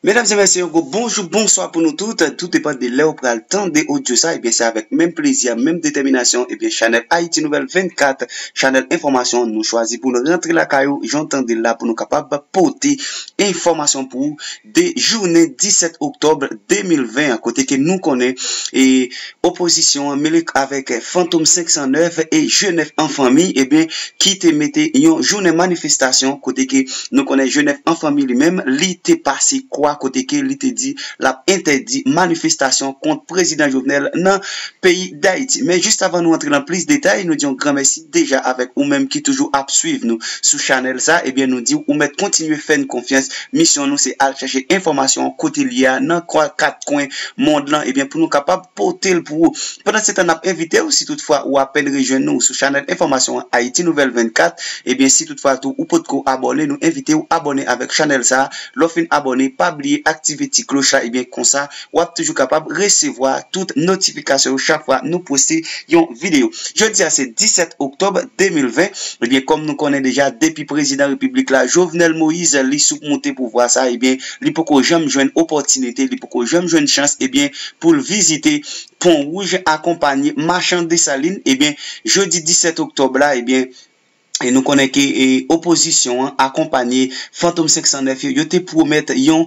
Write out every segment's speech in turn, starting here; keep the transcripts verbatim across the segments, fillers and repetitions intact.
Medam e mesye, yon gwo bonjou, bonswa pou nou tout. Tou depann de lè ou pral tande odyo sa, ebyen, se avèk menm plezi, menm detèminasyon, ebyen, chanèl Ayiti Nouvèl vennkat, chanèl enfòmasyon, nou chwazi pou nou rantre lakay ou, jan w tande l la, pou nou kapab pote enfòmasyon pou ou de jounen disèt oktòb de mil ven an, kote ke nou konnen, e, opozisyon an mele avèk Fantom senk san nèf e Jenèf an Fanmi, ebyen, ki te mete yon jounen manifestasyon kote ke nou konnen Jenèf an Fanmi li menm, li te pase kwa kote ke li te di l ap entèdi manifestasyon kont prezidan Jovenel nan peyi Dayiti. Men jis avan nou antre nan plis detay, nou di yon gran mèsi deja avèk ou menm ki toujou ap swiv nou sou chanèl sa, ebyen nou di w ou mèt kontinye fè n konfyans. Misyon nou se al chèche enfòmasyon kote l ye a nan kwa-, kat kwen mond lan, ebyen pou nou kapab pote l pou ou. Pandan se tan, n ap envite w, si toutfwa ou apèn rejwenn nou sou chanèl enfòmasyon an Ayiti Nouvèl vennkat, ebyen, si toutfwa tou ou potko abòne, nou envite w abòne avèk chanèl sa a. Lè w fin abòne, pa bliye aktive ti kloch la, ebyen, konsa, w ap toujou kapab resevwa tout notifikasyon yo chak fwa nou poste yon videyo. Jodi a se disèt oktòb de mil ven, ebyen, kòm nou konnen deja, depi prezidan repiblik la, Jovenel Moïse, li sou moute pouvwa sa, ebyen, li poko janm jwenn opòtinite, li poko janm jwenn chans, ebyen, pou l vizite Pon Wouj akonpanye machann Desalin, ebyen, jodi disèt oktòb la, ebyen, e nou konnen ke, e, opozisyon an akonpanye Fantom senk san nèf yo, yo te pwomèt yon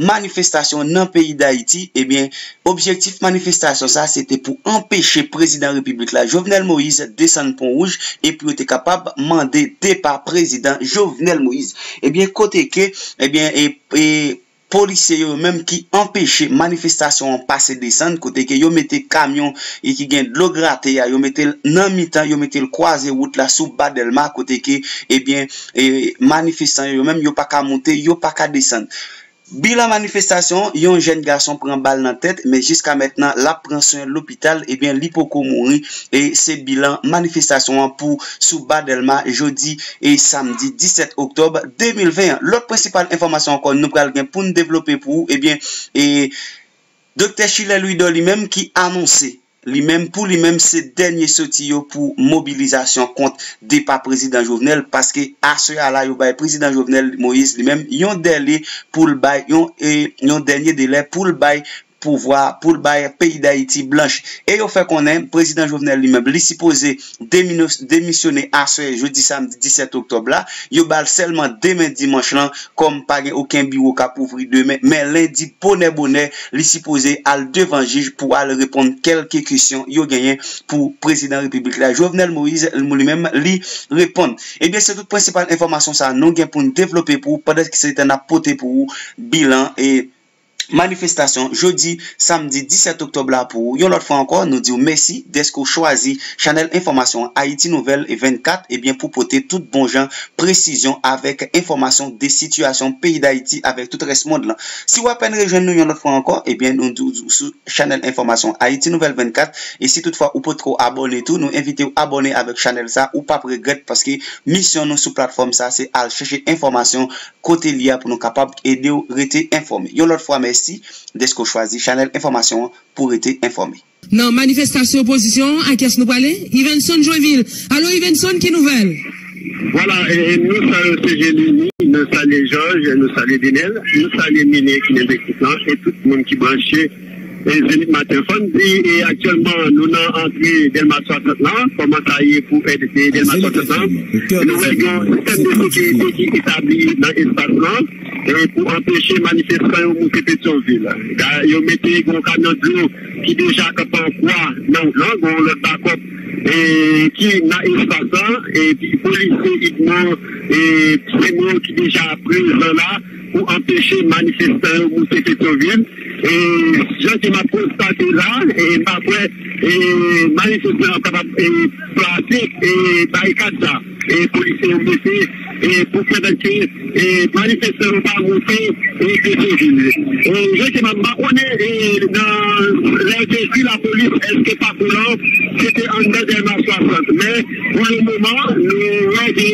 manifestasyon nan peyi Dayiti, ebyen, objektif manifestasyon sa, se te pou anpeche prezidan repiblik la, Jovenel Moïse, desann Pon Wouj, epi yo te kapab mande depa prezidan Jovenel Moïse. Ebyen, kote ke, ebyen, e, e, polisye yo menm ki anpeche manifestasyon an pase desann, kote ke yo mete kamyon e ki gen dlo grate a, yo mete l nan mitan, yo mete l kwaze wout la sou ba Dèlma, kote ke, ebyen, e, manifestan yo menm, yo pa ka moute, yo pa ka desann. Bilan manifestasyon, yon jèn gason pran bal nan tèt, men jiska mentnan, l ap pran swen lopital, ebyen, li poko mouri, e se bilan manifestasyon an pou sou ba Dèlma jodi e samdi disèt oktòb de mil ven an. Lòt prensipal enfòmasyon ankò nou pral gen pou n devlope pou ou, ebyen, e Doktè Schiller Louidor li menm ki anonse, li menm, pou li menm, se dènye soti yo pou mobilizasyon kont depa prezidan Jovenel, paske aswè a la, yo bay prezidan Jovenel Moïse li menm yon dèle pou l bay yon, e, yon dènye delè pou l bay pouvwa, pou l bay peyi Dayiti blanch. E yo fè konnen prezidan Jovenel li menm, li sipoze demino-, demisyone aswè, jodi samdi disèt oktòb la. Yo ba l sèlman demen dimanch lan, kòm pa gen okenn biwo k ap ouvri demen. Men lendi bonè bonè, li sipoze al devan jij pou al reponn kèlke kesyon yo genyen pou prezidan repiblik la, Jovenel Moïse, li menm, li reponn. Ebyen, se tout prensipal enfòmasyon sa a nou gen pou n devlope pou ou pandan se tan n ap pote pou ou bilan e manifestasyon jodi, samdi disèt oktòb la pou ou. Yon lòt fwa ankò, nou di w mèsi dèske w chwazi chanèl enfòmasyon Ayiti Nouvèl vennkat, ebyen, pou pote tout bon jan presizyon avèk enfòmasyon de sitiyasyon peyi Dayiti avèk tout rès mond lan. Si w apèn rejwenn nou yon lòt fwa ankò, ebyen, nou di w sou chanèl enfòmasyon Ayiti Nouvèl vennkat, e si toutfwa ou potko abòne tou, nou envite w abòne avèk chanèl sa, ou p ap regrèt, paske misyon nou sou platfòm sa, se al chèche enfòmasyon kote l ye a pou nou kapab ede w rete enfòme. Yon lòt fwa, mèsi dèske w chwazi chanèl enfòmasyon an pou w rete enfòme. Nan manifestasyon opozisyon an, a kiyès nou prale? Yvenson Joinville. Alo, Yvenson, ki nouvèl? Vwala, e, e, nou salye Sejelini, nou salye Jòj, nou salye Denèl, nou salye Mine ki nan lekip lan, e tout moun ki branche, e, Zenith Matin. Fò n di, e, aktyèlman, nou nan antre Dèlma swasant lan, kòman sa ye pou èd, e, Dèlma swasant lan. Nou wè gen yon sistèm de sekirite ki etabli nan espas lan, e, pou anpeche manifestan yo moute Petyonvil. Yo mete yon kamyon dlo ki deja kanpe an kwa nan wout lan, gen yon lòt bakòp, e, ki nan espas lan, epi polisye idmo, e, simo ki deja prezan la pou anpeche manifestan yo moute Petyonvil. E, jan ke m ap konstate la, e, m ap wè, e, manifestan yo kapab, e, plase, e, barikad sa, e, polisye yo mete, e, pou fè ke, e, manifestan yo pa moute, e, Petyonvil. E, jan ke m ap, m pa konnen, e, nan lè yo te di lapolis, èske pakou lan se te anndan Dèlma swasant. Men, pou le moman, nou wè ke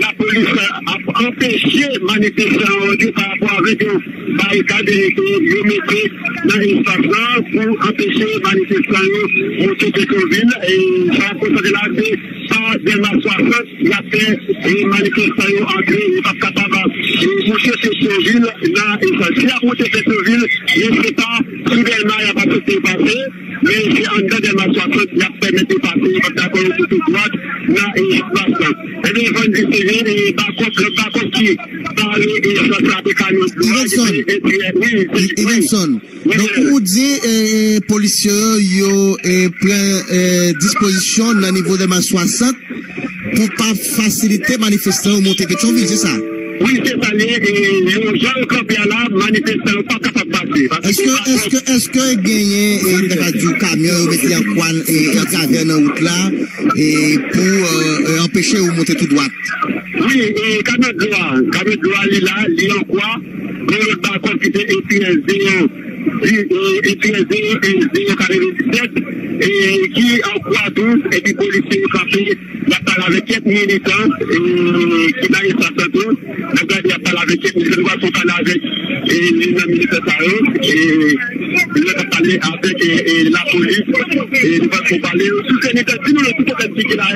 lapolis ap anpeche manifestan yo antre pa rapò avèk yon barikad ke yo mete nan espas lan pou anpeche manifestan yo moute Petyonvil. E sa ap konstate la, se pa Dèlma swasant y ap fè, e, manifestan yo antre, yo p ap kapab, e, moute Petyonvil. Petyonvil, nan esans. Si y ap monte Petyonvil, men se pa sou Dèlma y ap aksepte yo pase, men se anndan Dèlma swasant y ap pèmèt yo pase, yo p ap dakò yo monte tou dwat nan espas lan. Ebyen, Vandy, se vre, e, bakòp, lòt bakòp ki bare espas la, te kamyon dwat, epi, epi, wi, wi. Donk, ou di, e, e, polisye yo, yo, e, pran, e, dispozisyon nan nivo Dèlma swasant pou pa fasilite manifestan yo monte Petyonvil, se sa? Wi, se sa l ye. E, yo, jan yo kanpe a la, manifestan yo pa kapab pase. Èske, èske, èske genyen, e, m ta ka di w, kamyon yo mete an kwa, e, an travè nan wout la, e, pou, e, e, anpeche yo monte tou dwat? Wi, e, kamyon dlo a, kamyon dlo a, li la, li an kwa. Gen lòt bakòp ki se A P S zewo, di, e, A P S zewo, e, zewo katrevenndisèt, e, ki an kwa tou, epi polisye yo kanpe, y ap pale avèk kèk militan, e, ki nan espas lan tou. N ap gade, y ap pale avèk kèk militan. Nou pral fè yon pale avèk, e, youn nan militan sa yo, e, lè n ap pale avèk, e, e, lapolis, e, nou pral fè yon pale. Sou se militan, di nou le tout pwoblèm ki gen la. E,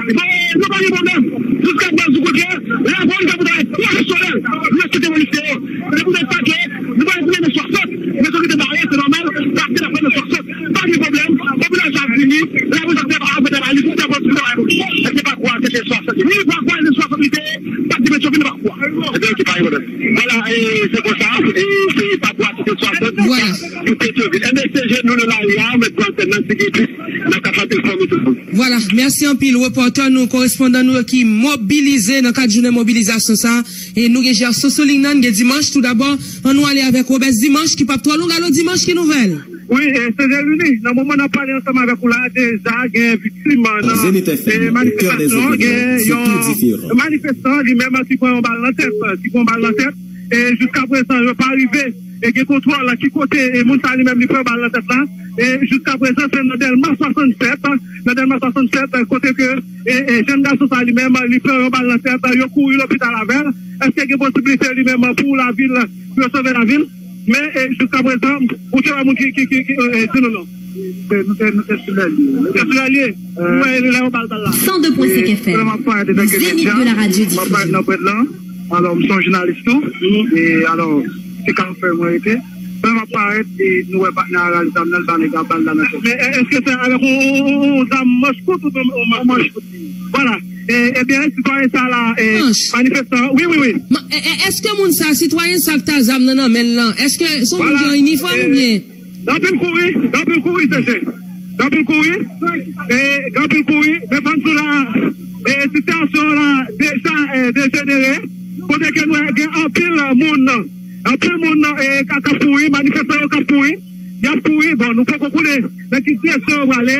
nou pa gen pwoblèm. Jiska prezan, sou kote, lapolis ap travay pwofesyonèl. Nou respèkte polisye yo. Se pou tèt sa ke nou pa retounen nan swasant. Men se ki te bare, se nòmal. Pase n ap pran nan swasant. Pa gen pwoblèm. Popilasyon ap vini. Lapolis ap fè, ap fè travay li. Pou fè, pou fè travay pou li. Èske pa kwa, se te swasant? Wi, pa kwa, se swasant li te ye. Pa di Petyonvil, pa kwa. Ebyen, ok, pa gen pwoblèm. Vwala, e, se konsa, e, se pa kwa, se te swasant. Vwala. Pou Petyonvil. Ebyen, se je nou nan lari a, mèt pran antèn nan, si gen plis, n ap ka fè enfòme tout moun. Vwala, mèsi anpil, repòtè nou, korespondan nou yo ki mobilize nan kad jounen mobilizasyon sa a. E nou gen Gerson sou liy nan, gen Dimanch tou dabò. Ann nou ale avèk Robès Dimanch ki p ap twò long. Alo Dimanch, ki nouvèl? Wi, e, Sezèrini, nan moman n ap pale ansanm avèk ou la, deja gen viktim nan, e, manifestasyon, gen yon manifestan li menm ki pran yon bal nan tèt, ki pran yon bal nan tèt. E jiska prezan, yo pa rive e gen kontwòl ki kote, e, moun sa li menm li pran bal nan tèt la. E jiska prezan, se nan Dèlma swasannsèt, nan Dèlma swasannsèt, kote ke, e, e, jèn gason sa li menm, li pran yon bal nan tèt, yo kouri lopital avè l. Èske gen posiblite li menm pou lavil, pou yo sove lavi l? Men, e, jiska prezan, ou te wè moun ki, ki, ki, ki, e, e, di nou non. Se, nou te, nou te sou lè li. Nou te sou lè li. Mwen, lè yo bal, bal la. Cent deux point cinq F M, le zénith de la radiodiffusion. Mwen parèt nan prèt lan. Alò, m se yon jounalis tou. E alò, se ka fè mwen rete. Lè m ap parèt, e nou wè patnè a rale zam nan, l ba nèg la bal la nan tèt. Men, e, èske se avèk yon, yon, yon, yon zam manch kout oubyen yon manch kout? Vwala. E, ebyen, sitwayen sa la, e, manifestan, wi, wi, wi. Ma-, e, e, èske moun sa, sitwayen sa k ta zam nan nan men l lan, èske se yon moun ki an inifòm oubyen? Gen anpil kouri, gen anpil kouri, se se. Gen anpil kouri, e, gen anpil kouri, men fò n di w la, e, sitiyasyon an la deja, e, dejenere, kote ke nou wè gen anpil moun, anpil moun, e, k ap, k ap kouri, manifestan yo k ap kouri, y ap kouri, bon, nou poko konnen nan ki direksyon yo prale,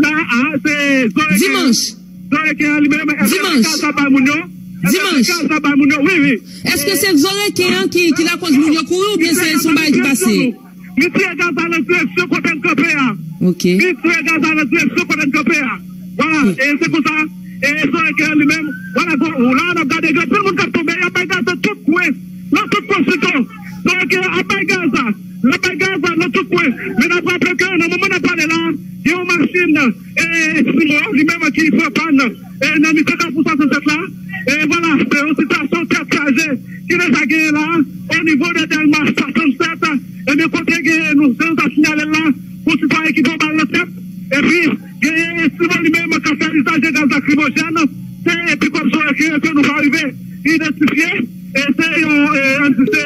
la, a, se Zoreken an. Dimanch. Zoreken an li menm, èske l bay gaz la bay moun yo? Èske l bay gaz la bay moun yo? Wi, wi. Èske se Zoreken an ki, ki lakòz moun yo kouri oubyen se, se yon bagay ki pase? Li tire gaz la nan direksyon kote n kanpe a. Ok. Li tire gaz la nan direksyon kote n kanpe a. Vwala, e se konsa, e Zoreken an li menm, vwala, bon, la, n ap gade, gen anpil moun k ap tonbe, y ap bay gaz nan tout kwen, nan tout kwen sitou. Zoreken an ap bay gaz la, l ap bay gaz la nan tout kwen. Men n ap raple ke nan moman n ap pale la, gen yon machin, e, Esprimo, li menm ki pran pàn, e, nan mitan Kafou swasannsèt la. E vwala, se yon sitiyasyon tèt chaje ki deja genyen la, o nivo de Dèlma swasannsèt. Ebyen, kote genyen nou, se nou ta sinyale l la, pou sitwayen ki pran bal nan tèt. Epi, genyen Esprimo li menm k ap fè lizaj de gaz lakrimojèn. Se pikòp Zoreken ke nou pa rive idantifye. E se yon, e, ann di se,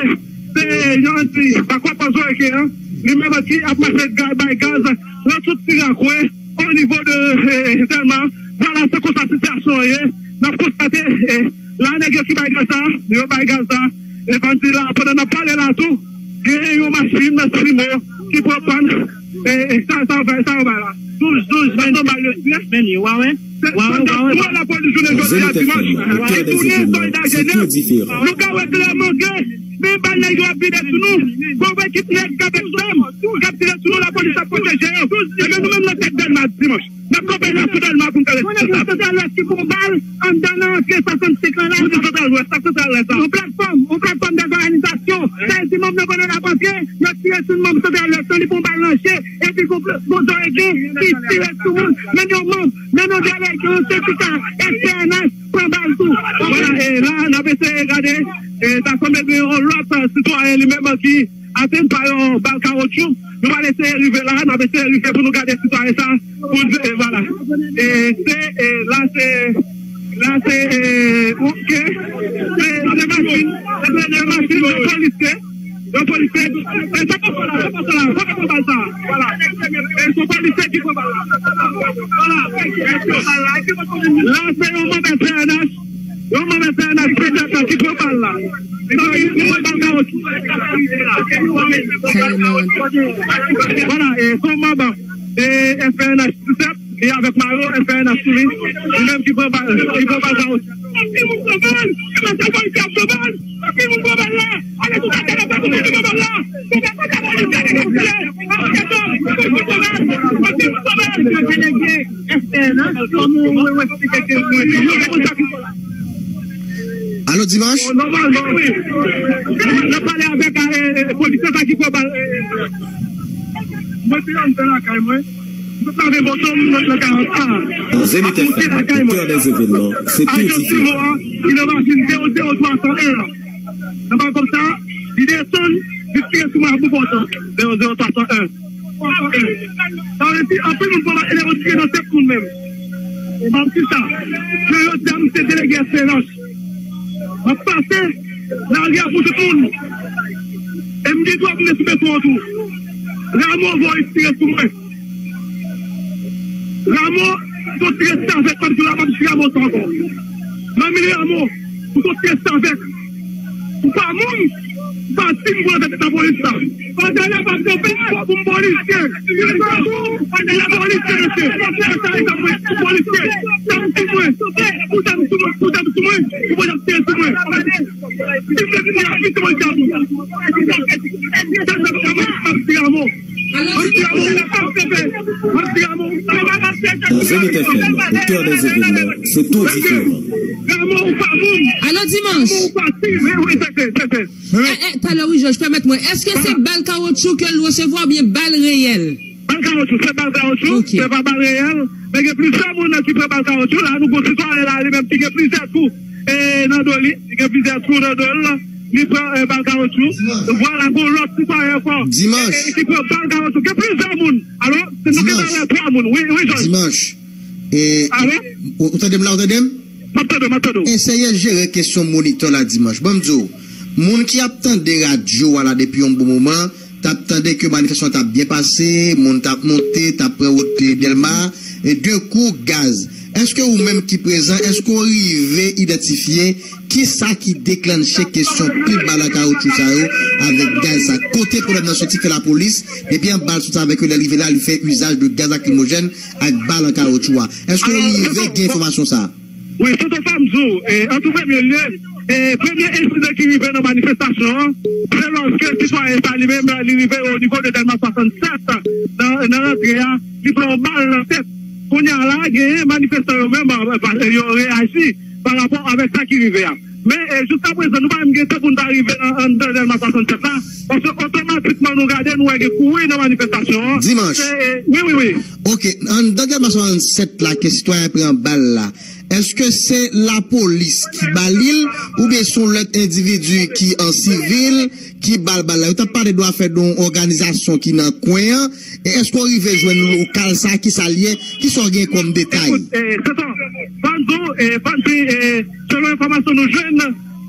se yon ann di bakòp Zoreken an. Li menm ki ap mache ga-, bay gaz nan tout ti rakwen o nivo de, e, Dèlma. Vwala, se konsa sitiyasyon an ye. N ap konstate, e, la nèg yo ki bay gaz la, yo bay gaz la. E fò n di la, pandan n ap pale la tou, gen yon machin Esprimo ki pran pàn. E, e, sa, sa yo bay, sa yo bay la. Douz, douz, vennde, vennde, wa wè. Wa wè, wa wè. Lapolis jounen jodi a dimanch, li tounen sòlda Jenèf. Nou ka wè klèman ke men bal nèg yo ap vide sou nou. Gon ekip nèg k ap ak zam, k ap tire sou nou, lapolis ap pwoteje yo. Ebyen, nou menm nan tèt Dèlma dimanch. N ap kanpe la sou Dèlma pou n ka responsab. Santral Lwès ki pran bal anndan nan antre swasannsenk lan la. Ou di Santral Lwès, sa Santral Lwès la. Yon platfòm, yon platfòm dèzòganizasyon. Sa vle di manm nan pandan l ap antre, yo tire sou manm Santral Lwès lan, li pran bal nan je, epi gon pl-, gon Zoreken ki tire sou moun. Menm yon manm, menm yon delege yon sendika S P N H pran bal tou. Vwala, e la, n ap eseye gade. E, ta sanble gen yon lòt, e, sitwayen li menm ki atenn pa yon bal kawotchou. Nou pral eseye rive la, n ap eseye rive pou nou gade sitwayen sa, pou n, e, vwala. E, se, e, la se, la se, e, oke. Se, se machin, se, se machin yon polisye. Yon polisye. E, sa pa fò la, sa pa fò la, sa pa fò bal sa. Vwala. E, se yon polisye ki pran bal la. Vwala. La se yon manm S N H. Yon manm S N H petèt ki pran bal la. Li pran, li pran bal kawotchou. Vwala, e, se yon manm, e, S N H petèt, li avèk mayo S N H sou li. Li menm ki pran bal, ki pran bal kawotchou. Alo, Dimanche? Nòmalman, wi. N ap pale avèk, e, e, polisye sa ki pran bal, e, e, mwen te anndan lakay mwen. Mwen te lave moto m nan karant a. Zenith F M, au cœur des événements, c'est tout différent. Ki nan machin zewo zewo twa san en an. Nan bagay konsa, li desann, li tire sou mwen a bout bòtò. Zewo zewo twa san en. Sa vle di, anpil moun pran bal e yo tire nan tèt moun menm. E m ap di sa. Jan yo di a, m se delege S N H. M ap pase lari a pou tout moun. E m gen dwa pou m sou beton an tou. Ramo voye tire sou mwen. Ramo, sot restavèk, m ap di w la, m ap di Ramo sa ankò. Manmi Ramo, ou sot restavèk. Ou pa moun, ou pa dign pou w nan tèt lapolis la. Pandan l ap ap kanpe. Ou pou m polisye. Pandan l ap polisye, mesye. Sa, sa, sa, mwen, ou polisye. Zam sou mwen. Ou zam sou mwen, ou zam sou mwen. Ou pa t ap tire sou mwen. Si m te vini la, si se mwen k t ap. Sa, sa, sa, mwen, m ap di Ramo. Zenith F M, au cœur des événements, c'est tout différent. Alo, Dimanche. Eh, eh, talè, wi, Jòj, pèmèt mwen. Èske se bal kawotchou ke l resevwa oubyen bal reyèl? Bal kawotchou, se bal kawotchou, se pa bal reyèl. Men gen plizyè moun ki pran bal kawotchou. La, nou gon sitwayen la, li menm ki gen plizyè twou, e, nan do li. Li gen plizyè twou nan do l. Li pran, e, bal kawotchou. Vwala, gon lòt sitwayen ankò. Dimanche. E, e, ki pran bal kawotchou. Gen plizyè moun. Alò, se nou gen twa moun. Wi, wi, Jòj. Dimanche. E, ou, ou tande m la, ou tande m? M ap tande w, m ap tande w. Eseye jere kesyon monitè la Dimanche. Ban m di w, moun ki ap tande radyo a la depi yon bon moman, t ap tande ke manifestasyon t ap byen pase, moun t ap monte, t ap pran wout Dèlma, e de kou gaz. Èske ou menm ki prezan, èske w rive idantifye kisa ki deklanche kesyon pil bal an kawotchou sa yo avèk gaz sa? Kote pwoblèm nan soti ke lapolis, depi an bal soti avèk yo, lè l rive la, li fè izaj de gaz lakrimojèn ak bal an kawotchou a? Èske w rive gen enfòmasyon sa a? Wi, Santo, fò m di w, e, an tou premye lye, e, premye ensidan ki rive nan manifestasyon an, se lòske sitwayen sa li menm, li rive o nivo de Dèlma swasannsèt, nan, nan rantre a, li pran yon bal nan tèt. Kounye a la, genyen manifestan yo menm, e, yo reyaji pa rapò avèk sa ki rive a. Men, e, jiskaprezan, nou pa menm gen tan pou n ta rive nan, anndan Dèlma swasannsèt la, paske otomatikman nou gade, nou wè gen kouri nan manifestasyon an. Dimanche. Se, e, wi, wi, wi. Ok, anndan Dèlma swasannsèt la, ke sitwayen pran bal la, èske se lapolis ki ba li l, oubyen se yon lòt endividi ki an sivil, ki ba l bal la? Yo t ap pale de afè de yon òganizasyon ki nan kwen an. E èske w rive jwenn lokal sa? Kisa l ye? Kisa w gen kòm detay? Ekout, e, Santo, ban m di w, e, ban m di, e, selon enfòmasyon nou jwenn,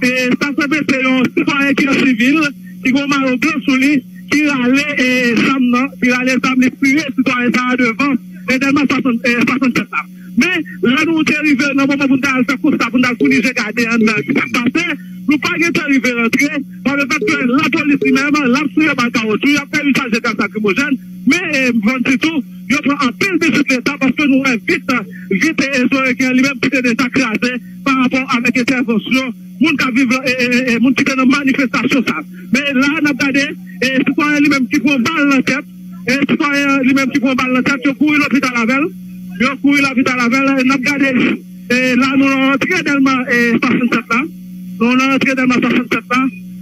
e, sa sanble se yon sitwayen ki an sivil, ki gen yon mayo blan sou li, ki rale, e, zam nan, ki rale zam li tire sitwayen sa a devan, e, Dèlma swasann, e, swasannsèt la. Men, lè nou te rive nan moman pou n ta al fè konsta, pou n ta al founi je gade anndan ki sa k pase, nou pa gentan rive rantre, pa lefètke lapolis li menm, l ap tire bal kawotchou, y ap fè izaj de gaz lakrimojèn, men, e, m di tou, yo pran anpil bisikleta, paske nou wè vit, vit, e, Zoregan li menm ki te deja kraze pa rapò avèk entèvansyon moun k ap viv, e, e, e, e, moun ki te nan manifestasyon sa. Men la, n ap gade, e, sitwayen li menm ki pran bal nan tèt, e, sitwayen li menm ki pran bal nan tèt, yo kouri lopital avè l, yo kouri lopital avè l, e n ap gade, e, la nou nan rantre Dèlma, e, swasannsèt la, nou nan rantre Dèlma swasannsèt la,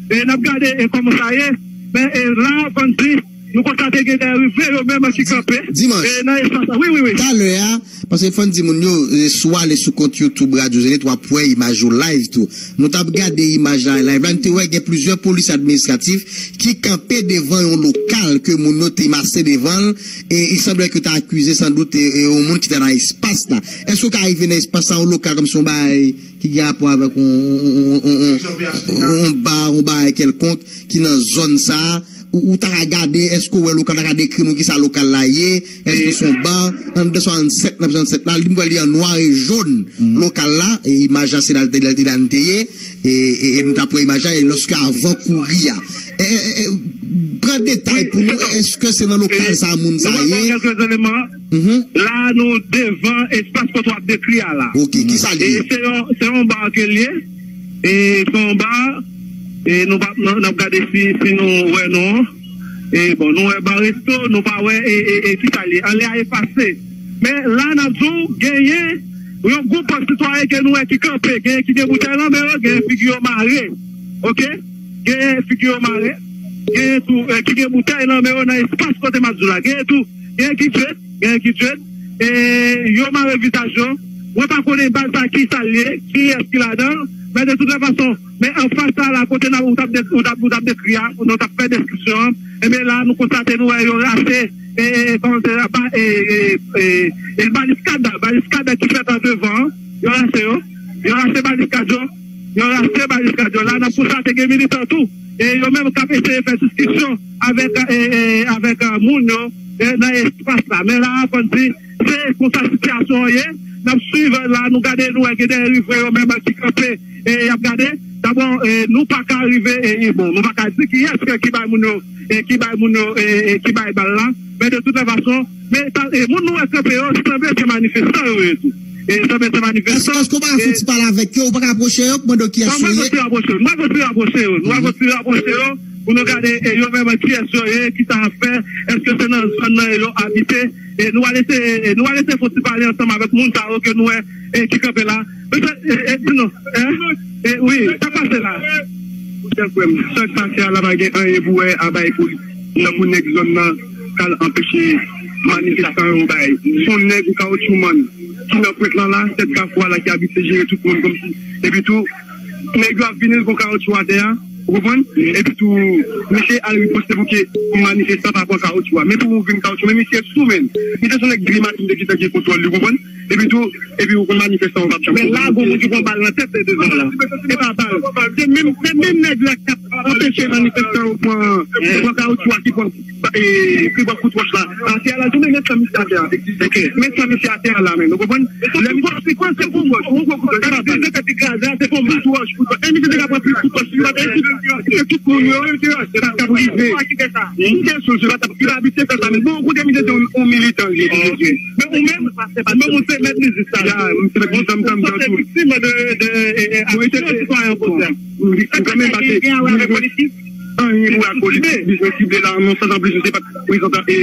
e n ap gade, e, kòman sa ye, men, e, la, ban m di, Nou konstate gen de rive yo menm ki kanpe. Dimanch. E nan espas la. Wi, wi, wi. Talè a, paske fò n di moun yo, e, si w ale sou kont YouTube Radyo Zenith, w ap wè imaj yo live tou. Nou t ap gade imaj la live la, nou te wè gen plizyè polis administratif ki kanpe devan yon lokal ke moun yo te mase devan l, e, e sanble ke yo ta akize sandout, e, e, yon moun ki te nan espas la. Èske w ka rive nan espas la, yon lokal kòmsi yon bagay ki gen rapò avèk yon, yon, yon, yon, yon, yon ba, yon bagay kèlkonk ki nan zòn sa a? Ou, ou ta ka gade, èske w wè lokal la, ka dekri nou kisa lokal la ye, èske se yon ba, anndan swasannsèt, nan swasannsèt la, li m wè li an nwa e jòn lokal la, e imaj la se la l te, la l te, la l te ye, e, e, e nou t ap wè imaj la, e lòske avan kouri a. E, e, e, pran detay pou nou, èske se nan lokal sa a moun sa a ye? Mhm. La, nou devan espas kote w ap dekri a la. Ok, kisa l ye? E se yon, se yon ba ke l ye. E se yon ba. E nou pa, n, n ap gade si, si nou wè non. E bon, nou wè ba resto, nou pa wè, e, e, e kisa l ye. Anlè a efase. Men la, n ap di w, genyen yon gwoup sitwayen ke nou wè ki kanpe, genyen ki gen boutèy nan men yo, genyen figi yo mare. Ok? Genyen figi yo mare. Genyen tou, e, ki gen boutèy nan men yo nan espas kote m ap di w la. Genyen tou, genyen ki djed, genyen ki djed. E yo mare vizaj yo. Mwen pa konnen bal sa ki sa l ye, kiyès ki ladan l. Men de tout fason, men anfas sa la, kote n ap, ou t ap, ou t ap, ou t ap dekri a, nou t ap fè deskripsyon an. Ebyen la, nou konstate, nou wè yo rache, e, e, kòman se, ba, e, e, e, e, baliskad, baliskad ki fèt an devan an. Yo rache yo. Yo rache baliskad yo. Yo rache baliskad yo. La, n ap konstate gen militan tou. E yo menm k ap eseye fè diskisyon avèk, e, e, avèk, e, moun yo, e, nan espas la. Men la, fò n di, se konsa sitiyasyon an ye. N ap swiv la, nou gade, nou wè gen de rive yo menm ki kanpe, e, y ap gade. Dabò, e, nou pa ka rive, e, e, bon, nou pa ka di kiyès ki bay moun yo, e, ki bay moun yo, e, e, ki bay bal la. Men de tout fason, men, e, moun nou wè kanpe yo, sanble se manifestan yo ye tou. E, sanble se manifestan. Èske, èske w pa ka fè yon ti pale avèk yo? Ou pa ka apwoche yo pou mande yo kiyès yo ye? Mwen kontinye apwoche yo. Mwen kontinye apwoche yo. Nou va kontinye apwoche yo pou nou gade, e, yo menm kiyès yo ye, kisa y ap fè, èske se nan zòn nan yo abite. E nou va eseye, e nou va eseye fè yon ti pale ansanm avèk moun sa yo ke nou wè, e, ki kanpe la. Mesye, e, e, di nou, e, e, wi, sa k pase la? Monchè frè m, sa k pase a la pa gen anyen pou wè a bay politik. Tankou nèg zòn nan k al anpeche manifestan yo bay. Se yon nèg ou kawotchoumann ki nan pwent lan la, tèt kafou a la ki abitye jere tout moun kòmsi. Epi tou, nèg yo ap vini, l gon kawotchou atè a, ou konprann? Epi tou, misye al riposte pou ke pou manifestan pa pran kawotchou a. Men pou ou vin kawotchou, men misye sou menm. Misye se yon nèg grimatin de ki tanke kontwòl li, ou konprann? Epi tou, epi ou konn manifestan yo p ap janm. Men la, gon moun ki pran bal nan tèt, se devan la. Se pa bal. Se menm, se menm nèg la k ap anpeche manifestan yo pran, pran kawotchou a ki pran, e, ki pran kout wòch la. Atè a la, jounen men san misye atè a. Men san misye atè a la, men. Ou konprann? Lè misye pran se kout wòch, yon gwo kout wòch, se pa bal. Kout wòch, kout wòch. E misye te ka pran pil kout wòch, li pa t, se tout moun yo, se pa t ap rive. Misye sou, se pa t ap, li pa abitye fè sa, men bon, koute misye se yon, yon militan, li ye. Men ou menm, ou menm ou se mèt mizis sa. Ya, m se mèt mizis sa, m tann tou. Viktim de, de, e, e, aksyon sitwayen opozan. Anyen pou wè ak politik, bizwen sible la, nan sans anplis, se pa t prezantan, e,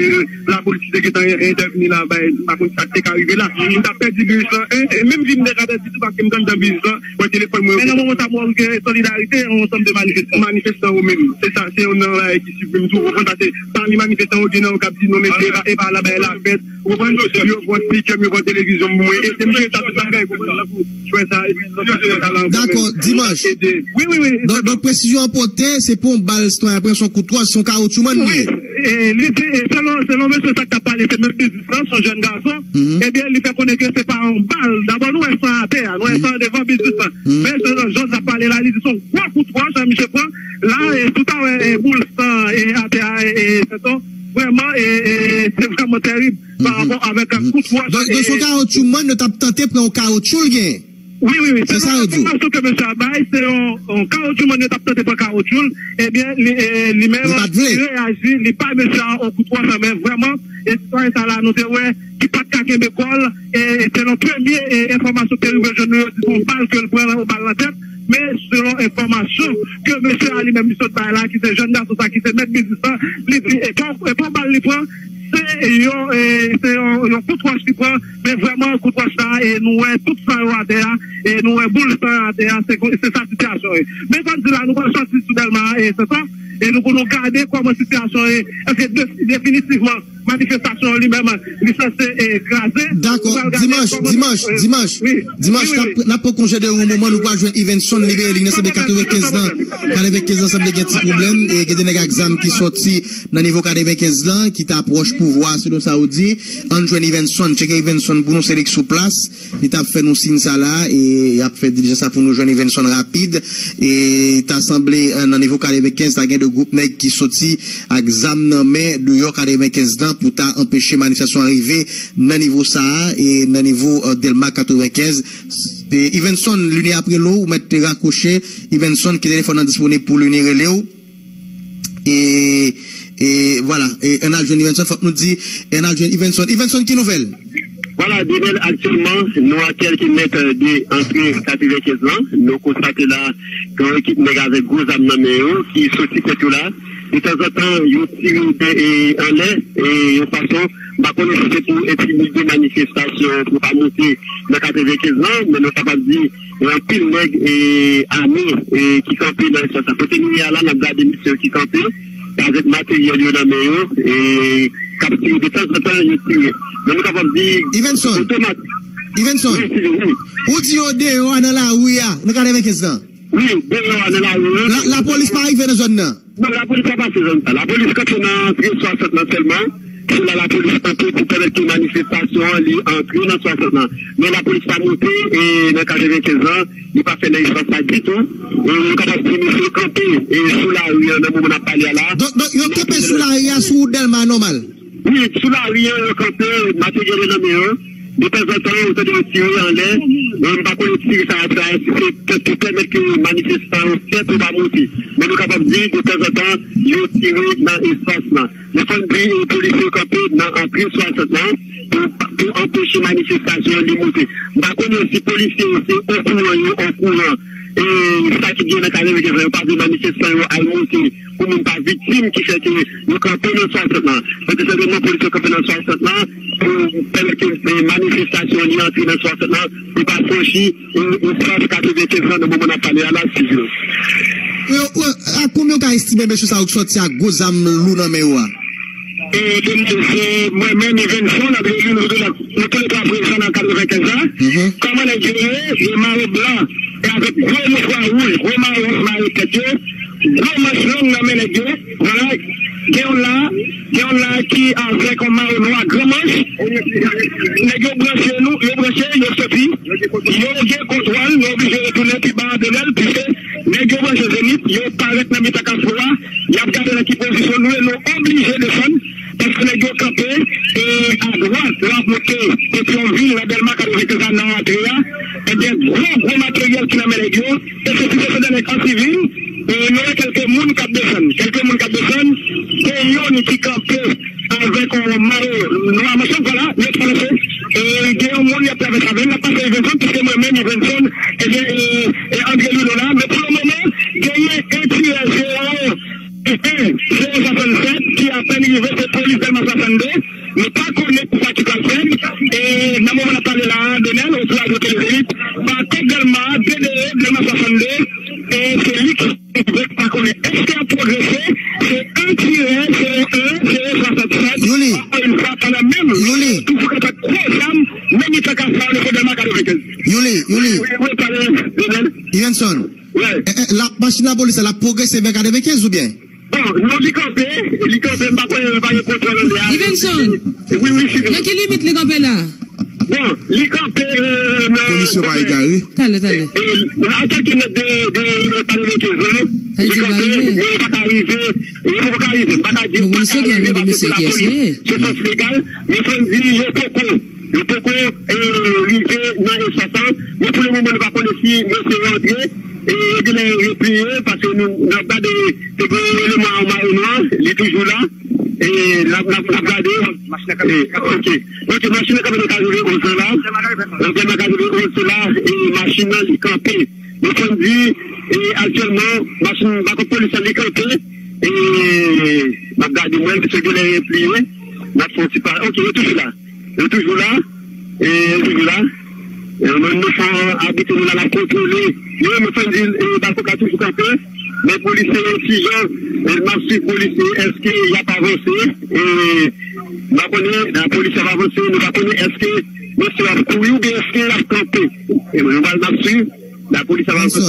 lapolis te gentan entèvni la, bay, m pa konn sa k te ka rive la. M t ap pèdi biznis lan, e, e, menm vi m te ka pèdi tou, paske m t anndan biznis lan, mwen telefòn mwen. Men nan moman sa, mwen gen solidarite yon ansanm de manifestan. Manifestan yo menm, se sa, se youn nan bagay ki siprive m tou, ou konprann, paske pami manifestan yo, gen nan yo k ap di, "Non, mesye, e pa, e pa la bagay la fèt." Ou konprann? Yo pran spikè m, yo pran televizyon m pou mwen. E se misye sa tout bagay, ou konprann? Frè sa, epi sa, sa, sa, sa, Dakò, Dimanch. Ede. Wi, wi, wi. Donk, donk, presizyon an pote, se pa yon bal sitwayen pran, se yon kout wòch, se yon kawotchoumann li ye. Wi, e, li di, e, selon, selon mesye sa k t ap pale, se menm biznis lan, se yon jèn gason. Ebyen, li fè konnen ke se pa yon bal. Dabò, nou wè san atè a, nou wè san devan biznis lan. Men, selon jan l t ap pale la, li di se yon gwo kout wòch, misye pran. La, e, tout a wè, e, boul san, e, atè a, e, e, se ton, vrèman, e, e, se vrèman tèrib. Pa rapò avèk kout wòch. Donk, donk, se yon kawotchoumann, yo t ap tante pran yon kawotchou l gen. Wi, wi, wi. Se sa yo di w. Enfòmasyon ke mesye a bay, se yon, yon kawotchoumann, yo t ap tante pran kawotchou l. Ebyen, li, e, li menm, li reyaji, li bay mesye a yon kout wòch, men vrèman, e sitwayen sa la, nou te wè, ki pa t ka kenbe kò l, e, e selon premye, e, enfòmasyon ke rive jwenn nou, yo di se yon bal ke l pran, yon bal nan tèt, men selon enfòmasyon ke mesye a li menm li sot bay la, ki se jèn gason sa, ki se mèt biznis lan, li di, e pa, e pa yon bal li pran, se yon, e, se yon, yon kout wòch li pran, men vrèman kout wòch la, e nou wè tout san yo atè a, e nou wè boul san yo atè a, se, se sa sitiyasyon ye. Men kòm di la, nou pral sòti sou Dèlma, e se sa, e nou pou nou gade kòman sitiyasyon ye, èske de-, definitivman, manifestasyon an li menm, li sanse, e, kraze. Dakò. Dimanch, dimanch, dimanch, dimanch, n ap, n ap pran konje de yon moman, nou pral jwenn Yvenson Libéré, li nan sanble katrevenkenz lan. Katrevenkenz lan sanble gen ti pwoblèm, e gen de nèg ak zam ki sòti nan nivo katrevenkenz lan, ki ta pwòch pouvwa, selon sa ou di. Ann jwenn Yvenson, tcheke Yvenson pou nou, se li k sou plas. Li t ap fè nou siy sa la, e y ap fè dilijans sa pou nou jwenn Yvenson rapid. E ta sanble, e, nan nivo katrevenkenz, ta gen de gwoup nèg ki soti ak zam nan men deyò katrevenkenz lan pou ta anpeche manifestasyon an rive nan nivo sa a, e nan nivo, e, Dèlma katrevenkenz. E, Yvenson, Lunie ap rele w, ou mèt rakwoche. Yvenson, ki telefòn nan disponib pou Lunie rele w. E, e, vwala, e, ann al jwenn Yvenson, fòk nou di, e, ann al jwenn Yvenson. Yvenson, ki nouvèl? Vwala, Donel, aktyèlman, nou a kèlke mèt, e, de antre katrevenkenz lan. Nou konstate la, gen yon ekip nèg avèk gwo zam nan men yo, ki soti kot yo la. Detanzantan, yo tire de, e, anlè, e, yon fason, m pa konnen si se pou entimide manifestasyon, pou pa monte nan katrevenkenz lan, men nou kapab di, e anpil nèg, e, ame, e, ki kanpe nan espas la. Kote nou ye a la, n ap gade mesye yo ki kanpe, avèk materyèl yo nan men yo, e, k ap tire detanzantan, yo tire. Men nou kapab di, Yvenson, otomat-, Yvenson, wi, wi. Ou di yo deyò a nan lari a, nan katrevenkenz lan? Wi, deyò a nan lari a. La, lapolis pa rive nan zòn nan? Non, lapolis pa pase zòn sa. Lapolis kanpe nan antre swasant lan sèlman. Se la lapolis kanpe pou pèmèt ke manifestasyon an li antre nan swasant lan. Men lapolis pa monte, e, nan katrevenkenz lan, li pa fè nan espas la ditou. E, nou kapab di mesye yo kanpe, e, sou lari an nan moman n ap pale a la. Donk, donk, yo kanpe sou lari a, sou wout Dèlma nòmal? Wi, sou lari an, yo kanpe, materyèl yo nan men yo. Detanzantan, ou tande yo tire anlè. Bon, m pa konnen tire sa a, sa a, si se pou pèmèt ke manifestan yo fè pou pa monte. Men nou kapab di, detanzantan, yo tire nan espas lan. Men fò n di, e, polisye yo kanpe nan antre swasant lan pou, pou anpeche manifestasyon an li monte. M pa konnen si polisye yo se okouran, yo okouran, e, sa ki gen nan katrevenkenz lan, yo pa vle manifestan yo al monte pou moun pa viktim, ki fè ke yo kanpe nan swasant lan. Paske sèlman polis yo kanpe nan swasant lan pou pèmèt ke, e, manifestasyon li antre nan swasant lan, li pa franchi, e, espas katrevenkenz lan nan moman n ap pale a la, sivil. Yo, yo, a konbyen w ka estime mesye sa yo k sòti ak gwo zam lou nan men yo a? E, Donel, se mwen menm, Yvenson, André Louis, nou tou lè, nou tou lè twa prezan nan katrevenkenz la. Kòman nèg yo ye? Yo mare blan, e avèk gwo mouswa wouj, gwo mayo, mare tèt yo, gwo manch long nan men nèg yo. Vwala, gen youn la, gen youn la ki avèk yon mayo nwa gran manch. Nèg yo branche nou, yo branche, yo soti. Yo gen kontwòl, nou oblije retounen pi ba a Donel, piske nèg yo branche Zenith, yo parèt nan mitan Kafou a, y ap gade nan ki pozisyon nou ye, nou oblije desann, paske nèg yo kanpe, e, adwat, l ap monte Petyonvil, nan Dèlma katrevenkenz la, nan antre a, e gen gwo, gwo materyèl ki nan men nèg yo, e se pi se de nèg an sivil, e, nou wè kèlke moun k ap desann, kèlke moun k ap desann, gen youn ki kanpe avèk yon mayo nwa manch long, vwala, yo travèse. E, gen yon moun y ap travèse avè l, l ap pase Yvenson, piske mwen menm, Yvenson, ebyen, e, e André Louis nou la. Men pou le moman, genyen en tirè zewo en, zewo swasannsèt ki apèn rive, se polis Dèlma swasannde. Nou pa konnen sa ki pral fèt. E nan moman n ap pale la a, Donel, oswa Jotel Zenith, pa kont Dèlma, de de, Dèlma swasannde, e se li ki Mwen pa konnen èske y ap pwogrese, se en tirè, se en, se en swasannsèt. Youli. Ankò yon fwa, pandan menm, Youli, toujou gen gwo zam, menm mitan Kafou a, nan Dèlma katrevenkenz. Youli, Youli. Wi, wi, pale, Donel. Yvenson. Wi. E, e, la, machin lapolis la, l ap pwogrese vè katrevenkenz oubyen? Bon, non, li kanpe, li kanpe, m pa konnen, pa gen kontwòl anlè a. Yvenson. Wi, wi, Sylvie. Nan ki limit li kanpe la? Bon, li kanpe, e, nan, komisyon pa egare. Talè, talè. E, e, a kèlke mèt de, de, de katrevenkenz lan, li kanpe, men li pa ka rive, li poko ka rive, m pa ka di l pa ka rive paske se lapolis, se fòs legal, men fò n di yo poko, yo poko, e, rive nan espas lan, men pou le moman nou pa konnen si mesye yo antre, e, yo genlè repliye, paske nou, n ap gade, te gen eleman an mayo nwa, li toujou la. E, n ap, n ap, n ap gade. E, ok. Ok, machin nan kanpe nan Kazove onz lan la. Nan Kazove onz lan la, e, machin nan, li kanpe. Nou konn di, e, aktyèlman, machin bakòp polis la, li kanpe. E, n ap gade, mwen, misye genlè repliye. N ap fè yon ti pa. Ok, yo toujou la. Yo toujou la. E, yo toujou la. E, nou, nou fè abitye nou la, n ap kontwole. Yo, nou fè di, e, bakòp la toujou kanpe. Men polisye yo, ti jan, e, m ap swiv polisye, èske y ap avanse? E, m pa konnen, lapolis ap avanse, nou pa konnen èske mesye ap kouri oubyen èske y ap kanpe. E, nou pral, n ap swiv, lapolis ap avanse.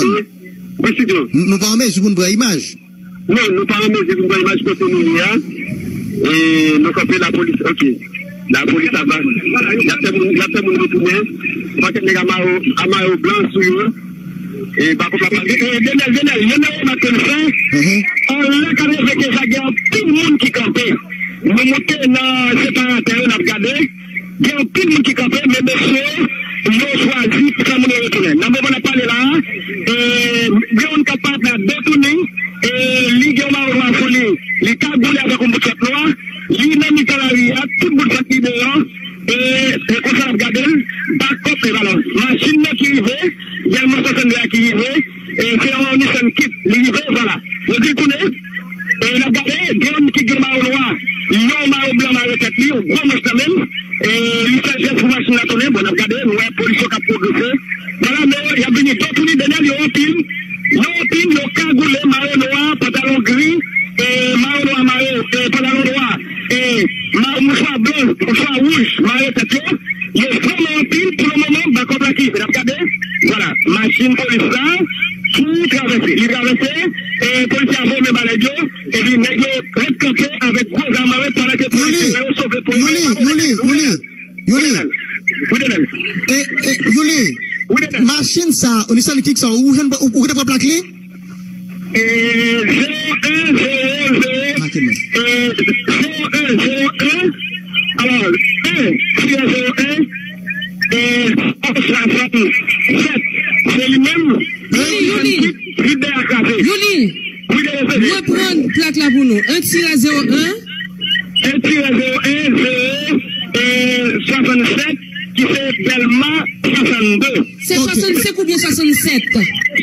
Wi, Sidon. N-, nou pa an mezi pou n pran imaj. Non, nou pa an mezi pou n pran imaj kote nou ye a. E nou kanpe lapolis, ok. Lapolis ap, y ap fè moun, y ap fè moun retounen. Pakèt nèg a mayo, a mayo blan sou yo. E bakòp la pale. E, Denèl, Denèl, yon nan remak ke n fè. Anlè katrevenkenz la, gen anpil moun ki kanpe. Nou moute nan separatè yo, n ap gade. Gen anpil moun ki kanpe, men mesye yo chwazi fè moun yo retounen. Nan moman n ap pale la a, e, gen youn k ap parèt la, Detouni, e, li gen yon mayo nwa sou li, li kagoule avèk yon bout fèt nwa, li nan mitan lari a, tout bout fèt li deyò, e, e konsa n ap gade l, bakòp, e, alò, machin nan ki rive, Delma swasannde a ki rive, e, se yon Nissan Kit, li rive, vwala. Yo di l tounen, e, n ap gade, gen youn ki gen mayo nwa, yon mayo blan mare tèt li, yon gwo manch nan men l, e, li fè jès pou machin nan tounen, bon, n ap gade, nou wè polis yo k ap pwogrese. Vwala, men y ap vini, Detouni, Denèl, yo anpil, yo anpil, yo kagoule, mayo nwa, pantalon gri, e, mayo nwa, mayo, e, pantalon nwa, e, ma-, mouchwa blan, mouchwa wouj, mare tèt yo. Yo vrèman anpil pou le moman, bakòp la ki rive. N ap gade, vwala, machin polis la ki travèse. Li travèse, e polisye a voye men ba nèg yo, epi nèg yo ret kanpe avèk gwo zam, pandan ke polisye yo sove pou yo. Youli, Youli, Youli, Youli. Wi, Denèl. E, e, Youli, machin sa, Nissan Kicks sa, ou jwenn, ou, ou gentan pran plak li? E, zewo en zewo zewo, e, zewo en zewo en, alò, en tirè zewo en, e, swasannde sèt, se li menm. Youli, Youli. Vide a kraze. Youli, reprann plak la pou nou. En tirè zewo en. En tirè zewo en zewo, e, swasannde sèt, ki se Delma swasannde. Se swasannde senk oubyen swasannde sèt?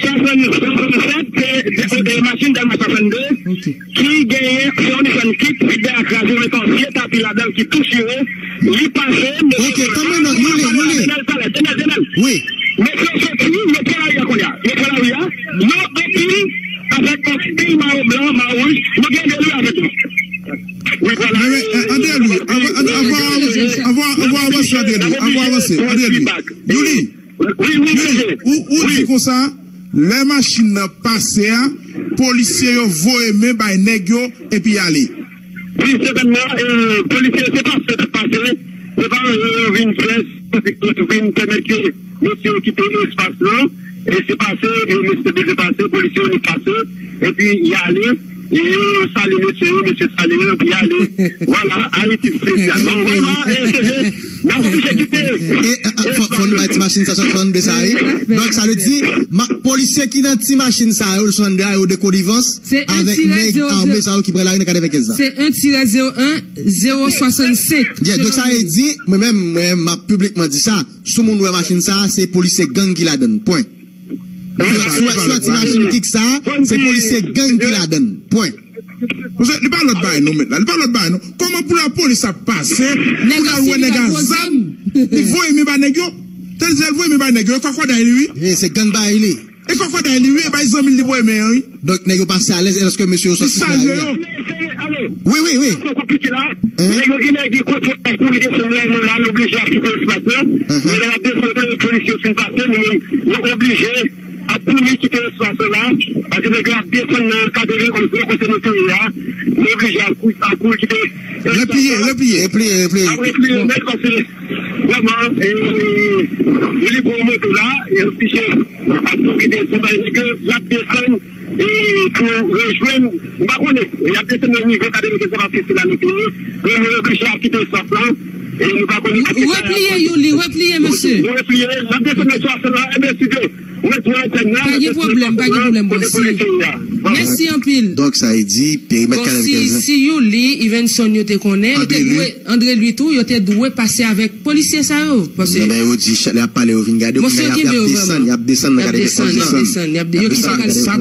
Swasannde, swasannde sèt, se, se, se machin Delma swasannde, ki genyen, se yon Nissan Kit, vide a kraze, yo met yon vye tapi ladan l ki tou chire, li pase, mesye. Ok, tanmen non, Youli, Youli. Denèl, Denèl, Denèl. Wi. Mesye yo soti, yo pran lari a kounye a. Yo pran lari a, yo anpil, avèk yon pil mayo blan, mayo wouj, nou gen de lwi avèk nou. Wi, vwala. Men, men, André Louis, anvan, anvan, anvan, anvan, anvan avanse, André Louis, anvan avanse, André Louis. Youli, Youli, ou, ou di konsa, lè machin nan pase a, polisye yo voye men bay nèg yo epi y ale. Wi, sètènman, e, polisye, se pa fè k ap pase, se pa, e, yo vin fè, yo vin pèmèt ke mesye yo kite espas lan, e se pase, e mesye te bezwen pase, polisye yo ni pase, epi y ale, e yo salye mesye yo, mesye salye yo, epi y ale. Vwala, Ayiti espesyal. Donk, vrèman, e, se, se, n ap oblije kite. E, e, fò, fò n bay ti machin sa, sa, sa, sa, sa, wi. Donk, sa vle di, ma-, polisye ki nan ti machin sa yo, swasannde a, yo de konivans avèk nèg ame sa yo ki pran lari nan katrevenkenz la. Se en tirè zewo en zewo swasannde senk. Yeah, donk sa vle di, mwen menm, mwen menm, m ap piblikman di sa, si moun wè machin sa, se polisye gang ki ladan l, pwen. Si w wè, si w wè ti machin kik sa, se polisye gang ki ladan l, pwen. Paske li pa lòt bagay non, mèt la, li pa lòt bagay non. Kòman pou lapolis ap pase, pou l al wè nèg a zam, li voye men ba nèg yo? Tèl di l voye men ba nèg yo, e kòkòday li wi. E se gang bagay li. E kòkòday li wi, e bay zanmi l li voye men an wi. Donk nèg yo pase alèz, èske mesye yo sòti nan lari a? Wi, wi, wi. Nèg yo gen nèg ki kontwole kouri desann la, nou la, nou oblije ap kite espas lan. Men lè n ap desann, lè polis yo fin pase, nou menm, nou oblije ap kouri kite espas lan la, paske nèg yo ap desann nan katreven kote nou te ye a, nou oblije ap kouri, ap kouri kite espas lan. Repliye, repliye. Repliye, repliye. Ap repliye nèt paske vrèman, e, li pran moto la, e, oblije ap kouri desann, paske nèg yo ap desann, e, pou rejwenn, m pa konnen, y ap desann nan nivo katreven sa paske se la nou te ye, men nou oblije ap kite espas lan, e, nou pa konnen. Repliye, Youli, repliye, mesye. Nou repliye, n ap desann nan espas lan, enben, si Dye vle, Pa gen pwoblèm, pa gen pwoblèm, bòs. Mèsi anpil. Donk, sa e di, perimèt Bon, kanal si, Gazen. Si Youli, Evenson, yo te konnen, yo te André dwe, André Louis tou, yo te dwe pase avèk polisye sa yo. Paske Ebyen, yo di, chak lè y ap pale, yo vin gade, Monsye, kounye a, y ap, y kenbe ap yo desann, vrèman. Y ap desann nan Y ap gade desann, y ap desann. desann, y ap de- Y ap yo kenbe desann yo nan gade desann.